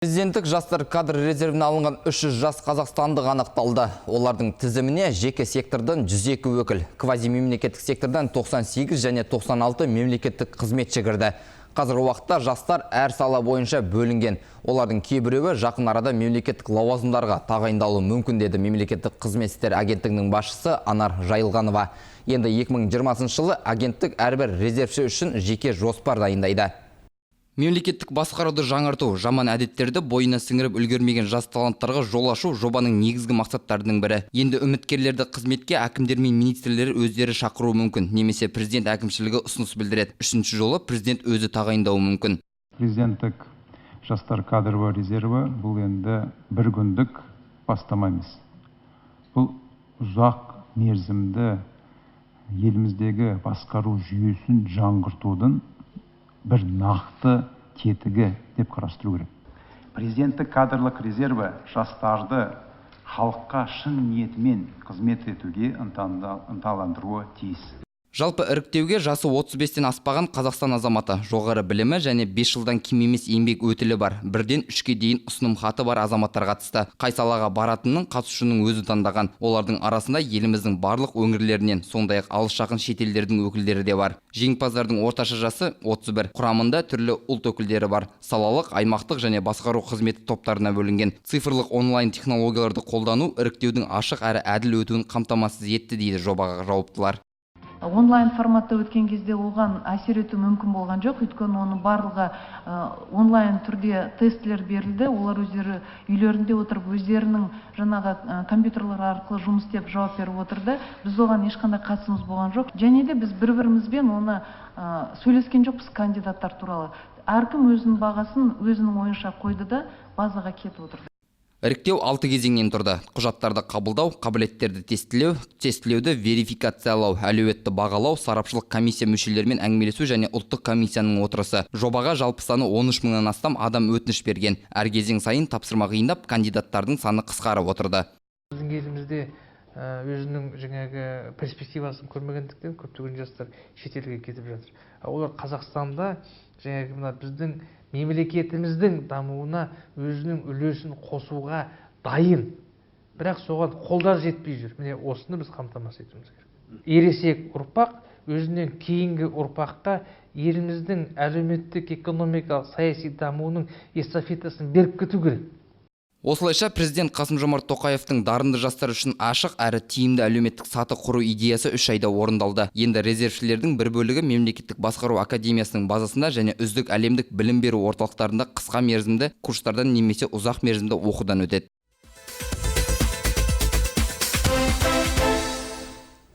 Президенттік жастар кадр резервіне алынған 300 жас қазақстандық анықталды. Олардың тізіміне жеке сектордан 102 өкіл, квазимемлекеттік сектордан 98 және 96 мемлекеттік қызметші кірді. Қазіргі уақытта жастар әр сала бойынша бөлінген. Олардың кейбіреуі жақын арада мемлекеттік лауазымдарға тағайындалуы мүмкін, деді мемлекеттік қызмет істері агенттігінің басшысы Анар Жайылғанова. Енді 2020 жылы агенттік әрбір резервші үшін жеке жоспар дайындайды. Мемлекеттік басқаруды жаңарту, жаман әдеттерді бойына сіңіріп үлгермеген жас таланттарға жол ашу – жобаның негізгі мақсаттарының бірі. Енді үміткерлерді қызметке әкімдер мен министрлер өздері шақыруы мүмкін немесе президент әкімшілігі ұсыныс білдіреді. Үшінші жолы – президент өзі тағайындауы мүмкін. Президенттік жастар кадровый резерві – бұл енді бір күндік бастама емес. Бұл ұзақ мерзімді еліміздегі басқару жүйесін жаңғыртудың бір нақты тетігі деп қарастыру керек. Президенттік кадрлық резерві жастарды халыққа шын ниетімен қызмет етуге ынталандыруы тиіс. Жалпы іріктеуге жасы 35-тен аспаған Қазақстан азаматы, жоғары білімі және 5 жылдан кем емес еңбек өтілі бар, бірден үшке дейін ұсыным хаты бар азаматтар қатысты. Қай салаға баратынын қатысушының өзі таңдаған. Олардың арасында еліміздің барлық өңірлерінен, сондай-ақ алыс жақын шетелдердің өкілдері де бар. Жеңімпаздардың орташа жасы 31. Құрамында түрлі ұлт өкілдері бар. Салалық, аймақтық және басқару қызметі топтарына бөлінген. Цифрлық онлайн технологияларды қолдану іріктеудің ашық әрі әділ өтуін қамтамасыз етті, дейді жобаға жауаптылар. Онлайн форматта өткен кезде оған әсер ету мүмкін болған жоқ, өйткені оның барлығы онлайн түрде тестілер берілді. Олар өздері үйлерінде отырып, өздерінің жаңағы компьютерлер арқылы жұмыс істеп, жауап беріп отырды. Біз оған ешқандай қатысымыз болған жоқ және де біз бір бірімізбен оны сөйлескен жоқпыз. Кандидаттар туралы әркім өзінің бағасын өзінің ойынша қойды да, базаға кетіп отырды. Іріктеу алты кезеңнен тұрды. Құжаттарды қабылдау, қабілеттерді тестілеу, тестілеуді верификациялау, әлеуетті бағалау, сарапшылық комиссия мүшелерімен әңгімелесу және ұлттық комиссияның отырысы. Жобаға жалпы саны 13 мыңнан астам адам өтініш берген. Әр кезең сайын тапсырма қиындап, кандидаттардың саны қысқарып отырды. Біздің елімізде өзінің жаңағы перспективасын көрмегендіктен, көптеген жастар шетелге кетіп жатыр. Олар Қазақстанда жаңағы мына біздің мемлекетіміздің дамуына өзінің үлесін қосуға дайын, бірақ соған қолдары жетпей жүр. Міне, осыны біз қамтамасыз етуіміз керек. Ересек ұрпақ өзінен кейінгі ұрпаққа еліміздің әлеуметтік, экономикалық, саяси дамуының эстафетасын беріп кету керек. Осылайша, президент Қасым-Жомарт Тоқаевтың дарынды жастар үшін ашық әрі тиімді әлеуметтік саты құру идеясы 3 айда орындалды. Енді резервшілердің бір бөлігі мемлекеттік басқару академиясының базасында және үздік әлемдік білім беру орталықтарында қысқа мерзімді курстардан немесе ұзақ мерзімді оқудан өтеді.